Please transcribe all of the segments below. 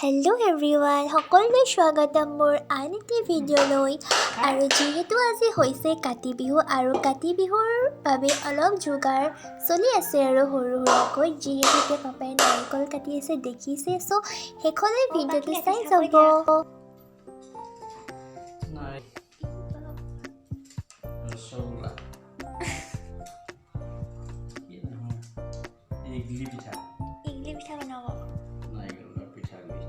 Hello' everyone, সকলোলৈ স্বাগতম মোৰ আন এটি ভিডিঅ'লৈ। আৰু যিহেতু আজি হৈছে কাতি বিহু আৰু কাতি বিহুৰ বাবে অলপ যোগাৰ চলি আছে আৰু সৰু সুৰাকৈ, যিহেতু এতিয়া পাপাই নাৰিকল কাটি আছে দেখিছে। চ' শেষলৈ ভিডিঅ'টো চাই যাব। নাই, ৰসগোল্লা কি নহয়, ইডলি পিঠা। ইডলি পিঠা বনাব। নাৰিকলৰ পিঠাগুড়ি।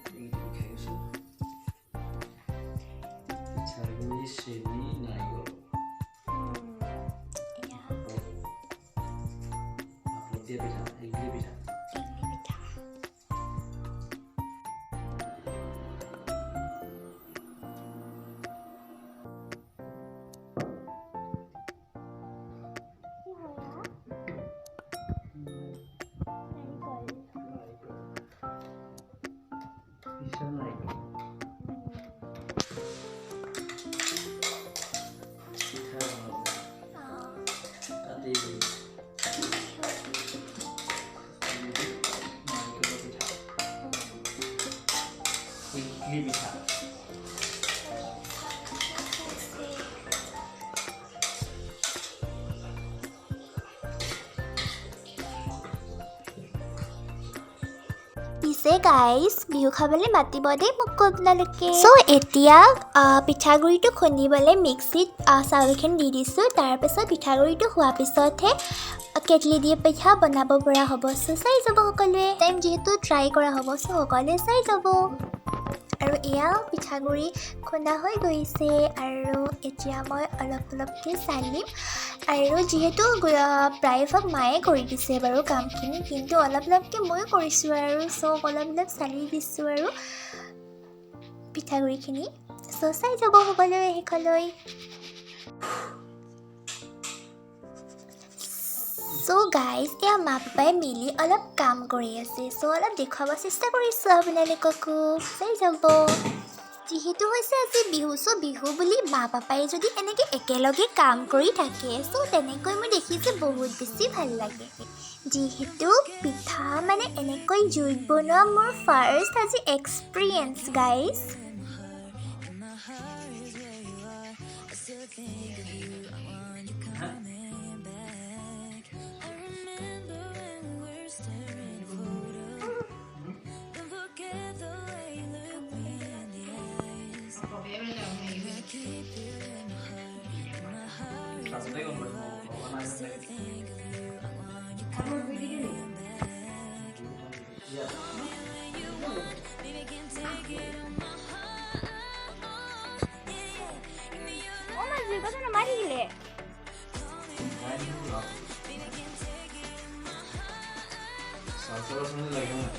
ইডলি পিঠা, পিঠাগুড়ি, চেনি, নাৰিকল, ভাপত দিয়া পিঠা, ইডলি পিঠা। ইডলি পিঠা। কি হয়? নাৰিকল। নাৰিকল, পিছা নাৰিকল পিঠা বনাব। কাতি বিহু, নাৰিকলৰ পিঠা, ইডলি পিঠা। পিছে গাইজ, বিহু খাবলৈ মাতিব দেই মোক আপোনালোকে। চ' এতিয়া পিঠাগুড়িটো খুন্দিবলৈ মিক্সিত চাউলখিনি দি দিছোঁ। তাৰপিছত পিঠাগুড়িটো হোৱাৰ পিছতহে কেটলি দিয়ে পিঠা বনাব পৰা হ'ব। চ' চাই যাব সকলোৱে। টাইম যিহেতু ট্ৰাই কৰা হ'ব, চ' সকলোৱে চাই যাব। আৰু এয়া পিঠাগুড়ি খুন্দা হৈ গৈছে আৰু এতিয়া মই অলপ অলপকৈ চালিম। আৰু যিহেতু প্ৰায়ভাগ মায়ে কৰি দিছে বাৰু কামখিনি, কিন্তু অলপ অলপকৈ ময়ো কৰিছোঁ আৰু। চ' অলপ অলপ চালি দিছোঁ আৰু পিঠাগুড়িখিনি। চ' চাই যাব সকলোৱে শেষলৈ। চ' গাইজ, এয়া মা পাপাই মিলি অলপ কাম কৰি আছে। চ' অলপ দেখুৱাব চেষ্টা কৰিছোঁ আপোনালোককো, চাই যাব। যিহেতু হৈছে আজি বিহু, চ' বিহু বুলি মা পাপাই যদি এনেকৈ একেলগে কাম কৰি থাকে, চ' তেনেকৈ মই দেখিছোঁ বহুত বেছি ভাল লাগে। যিহেতু পিঠা মানে এনেকৈ জুইত বনোৱা মোৰ ফাৰ্ষ্ট আজি এক্সপিৰিয়েঞ্চ গাইজ। পাছতে গম পাইছোঁ মই, নাই। ইয়াত। অঁ মা, জুই কথা নমাই থাকিলে। নাই। চাউল চাউল লাগিব নাই?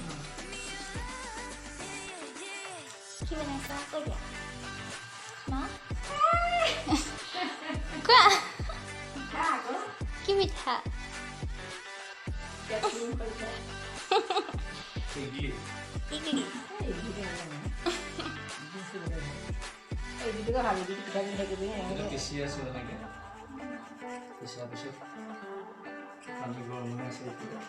কি বনাইছা কৈ দিয়া মা, কোৱা, কি পিঠা? ইডলি। ইডলি। এইটো পিচি আছোঁ এনেকৈ। পিচাৰ পিছত পানী গৰম হৈ আছে এতিয়া।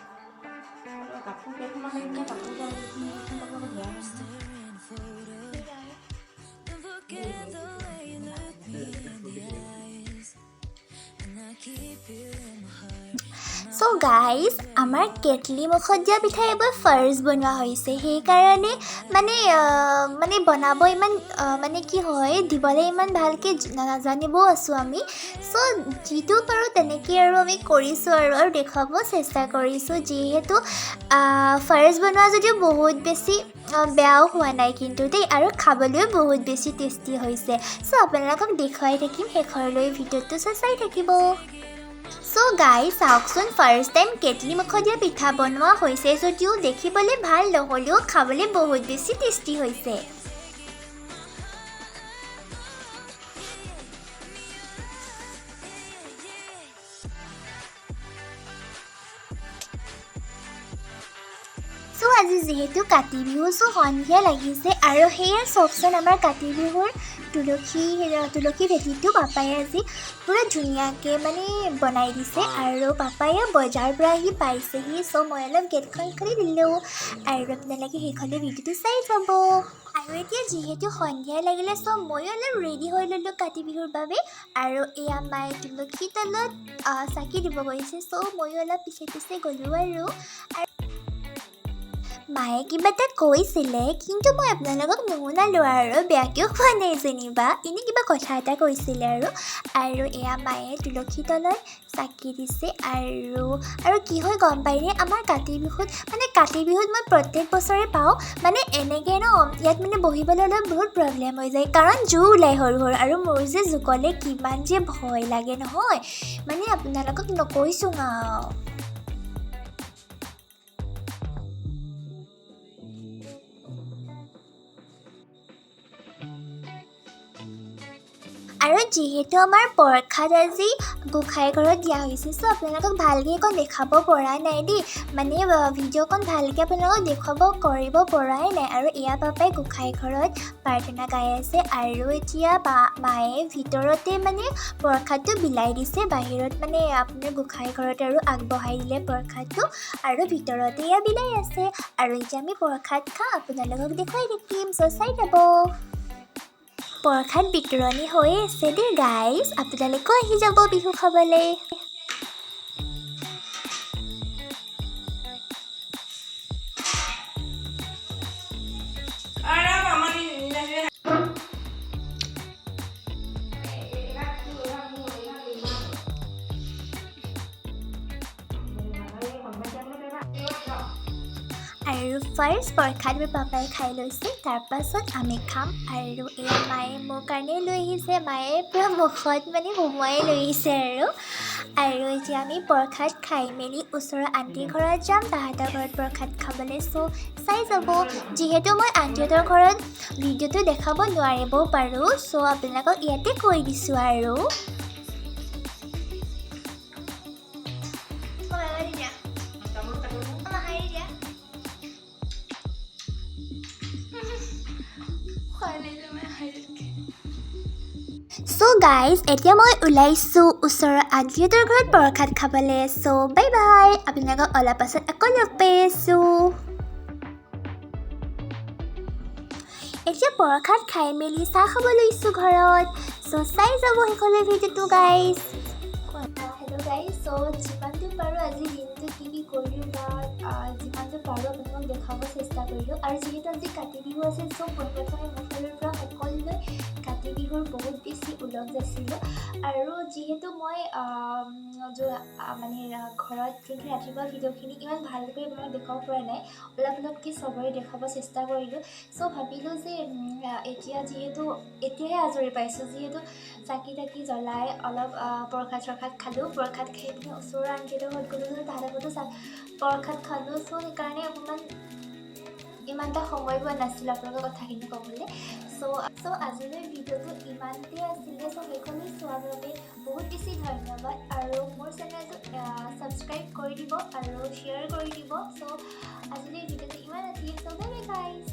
চ' গাইজ, আমাৰ কেটলি মুখত দিয়া পিঠা এইবাৰ ফাৰ্ষ্ট বনোৱা হৈছে। সেইকাৰণে মানে বনাব ইমান মানে কি হয়, দিবলৈ ইমান ভালকৈ নাজানিবও আছোঁ আমি। চ' যিটো পাৰোঁ তেনেকৈ আৰু আমি কৰিছোঁ আৰু দেখুৱাব চেষ্টা কৰিছোঁ। যিহেতু ফাৰ্ষ্ট বনোৱা যদিও বহুত বেছি বেয়াও হোৱা নাই কিন্তু দেই, আৰু খাবলৈও বহুত বেছি টেষ্টি হৈছে। চ' আপোনালোকক দেখুৱাই থাকিম শেষলৈ ভিডিঅ'টো, চ' চাই থাকিব। চ' গাইজ, চাওকচোন, ফাৰ্ষ্ট টাইম কেটলি মুখত দিয়া পিঠা বনোৱা হৈছে যদিও দেখিবলৈ ভাল নহ'লেও খাবলৈ বহুত বেছি টেষ্টি হৈছে। চ' আজি যিহেতু কাতি বিহু, চ' সন্ধিয়া লাগিছে আৰু সেয়া চাওকচোন আমাৰ কাতি বিহুৰ তুলসী তুলসী ভেটিটো পাপাই আজি পূৰা ধুনীয়াকৈ মানে বনাই দিছে। আৰু পাপায়ে বজাৰৰ পৰা আহি পাইছেহি। চ' মই অলপ গেটখন খুলি দিলোঁ আৰু আপোনালোকে সেইখনে ভিডিঅ'টো চাই যাব। আৰু এতিয়া যিহেতু সন্ধিয়া লাগিলে, চ' ময়ো অলপ ৰেডি হৈ ল'লোঁ কাতি বিহুৰ বাবে। আৰু এয়া মায়ে তুলসী তলত চাকি দিব গৈছে, চ' ময়ো অলপ পিছে পিছে গ'লোঁ। আৰু মায়ে কিবা এটা কৈছিলে, কিন্তু মই আপোনালোকক নুশুনালোঁ আৰু বেয়াকৈও কোৱা নাই যেনিবা, এনেই কিবা কথা এটা কৈছিলে। আৰু আৰু এয়া মায়ে তুলসী তলত চাকি দিছে। আৰু আৰু কি হয় গম পায়নে, আমাৰ কাতি বিহুত মানে কাতি বিহুত মই প্ৰত্যেক বছৰে পাওঁ মানে এনেকৈ ন, ইয়াত মানে বহিবলৈ অলপ বহুত প্ৰব্লেম হৈ যায়, কাৰণ জোক ওলায় সৰু সৰু। আৰু মোৰ যে জোকলৈ কিমান যে ভয় লাগে নহয়, মানে আপোনালোকক নকৈছোঁ আৰু। আৰু যিহেতু আমাৰ প্ৰসাদ আজি গোঁসাই ঘৰত দিয়া হৈছে, চ' আপোনালোকক ভালকৈ অকণ দেখাব পৰা নাই দেই, মানে ভিডিঅ'কণ ভালকৈ আপোনালোকক দেখুৱাব কৰিব পৰাই নাই। আৰু এয়া পাপাই গোঁসাই ঘৰত প্ৰাৰ্থনা গাই আছে। আৰু এতিয়া মায়ে ভিতৰতে মানে প্ৰসাদটো বিলাই দিছে, বাহিৰত মানে আপোনাৰ গোঁসাই ঘৰত আৰু আগবঢ়াই দিলে প্ৰসাদটো, আৰু ভিতৰতে এয়া বিলাই আছে। আৰু এতিয়া আমি প্ৰসাদ খাম, আপোনালোকক দেখুৱাই থাকিম, চ' চাই যাব। প্ৰসাদ বিতৰণি হৈ আছে দেই গাইজ, আপোনালোকেও আহি যাব বিহু খাবলৈ। আৰু ফাৰ্ষ্ট প্ৰসাদ মোৰ পাপাই খাই লৈছে, তাৰপাছত আমি খাম। আৰু এয়া মায়ে মোৰ কাৰণে লৈ আহিছে, মায়ে পূৰা মুখত মানে সুমুৱাই লৈ আহিছে। আৰু আৰু এতিয়া আমি প্ৰসাদ খাই মেলি ওচৰৰ আণ্টিৰ ঘৰত যাম, তাহাঁতৰ ঘৰত প্ৰসাদ খাবলৈ। চ' চাই যাব। যিহেতু মই আণ্টিহঁতৰ ঘৰত ভিডিঅ'টো দেখাব নোৱাৰিবও পাৰোঁ, চ' আপোনালোকক ইয়াতে কৈ দিছোঁ। আৰু চ' গাইজ, এতিয়া মই ওলাইছোঁ ওচৰৰ আণ্টিহঁতৰ ঘৰত প্ৰসাদ খাবলৈ। চ' বাই বাই, আপোনালোকক অলপ পাছত আকৌ লগ পাই আছোঁ। এতিয়া প্ৰসাদ খাই মেলি চাহ খাব লৈছোঁ ঘৰত। চ' চাই যাব শেষলৈ ভিডিঅ'টো গাইজ। হেল্ল' গাইজ, চ' যিমানটো পাৰোঁ আজি দিনটো কি কি কৰিলোঁ বা যিমানটো পাৰোঁ আপোনালোকক দেখাব চেষ্টা কৰিলোঁ। আৰু যিহেতু আজি কাতি বিহু আছিল, চ' পোনপ্ৰথমে মোৰ ফালৰ পৰা সকলোলৈ কাতি বিহুৰ বহুত বেছি ওলগ যাচিলোঁ। আৰু যিহেতু মই মানে ঘৰত যোনখিনি ৰাতিপুৱা ভিডিঅ'খিনি ইমান ভালকৈ আপোনালোকক দেখুৱাব পৰা নাই, অলপ অলপকৈ চবৰে দেখুৱাব চেষ্টা কৰিলোঁ। চ' ভাবিলোঁ যে এতিয়া যিহেতু এতিয়াহে আজৰি পাইছোঁ, যিহেতু চাকি তাকি জ্বলাই অলপ প্ৰসাদ চৰসাদ খালোঁ, প্ৰসাদ খাই পিনে ওচৰৰ আণ্টিহঁতৰ ঘৰত গ'লোঁ, তাহাঁতৰ ঘৰতো প্ৰসাদ খালোঁ। চ' সেইকাৰণে অকণমান ইমান এটা সময় পোৱা নাছিলোঁ আপোনালোকৰ কথাখিনি ক'বলৈ। চ' আজিলৈ ভিডিঅ'টো ইমানতে আছিলে। চ' সেইখিনি চোৱাৰ বাবে বহুত বেছি ধন্যবাদ। আৰু মোৰ চেনেলটো ছাবস্ক্ৰাইব কৰি দিব আৰু শ্বেয়াৰ কৰি দিব। চ' আজিলৈ ভিডিঅ'টো ইমান আছিলে। চ' বাই বাই গাইজ।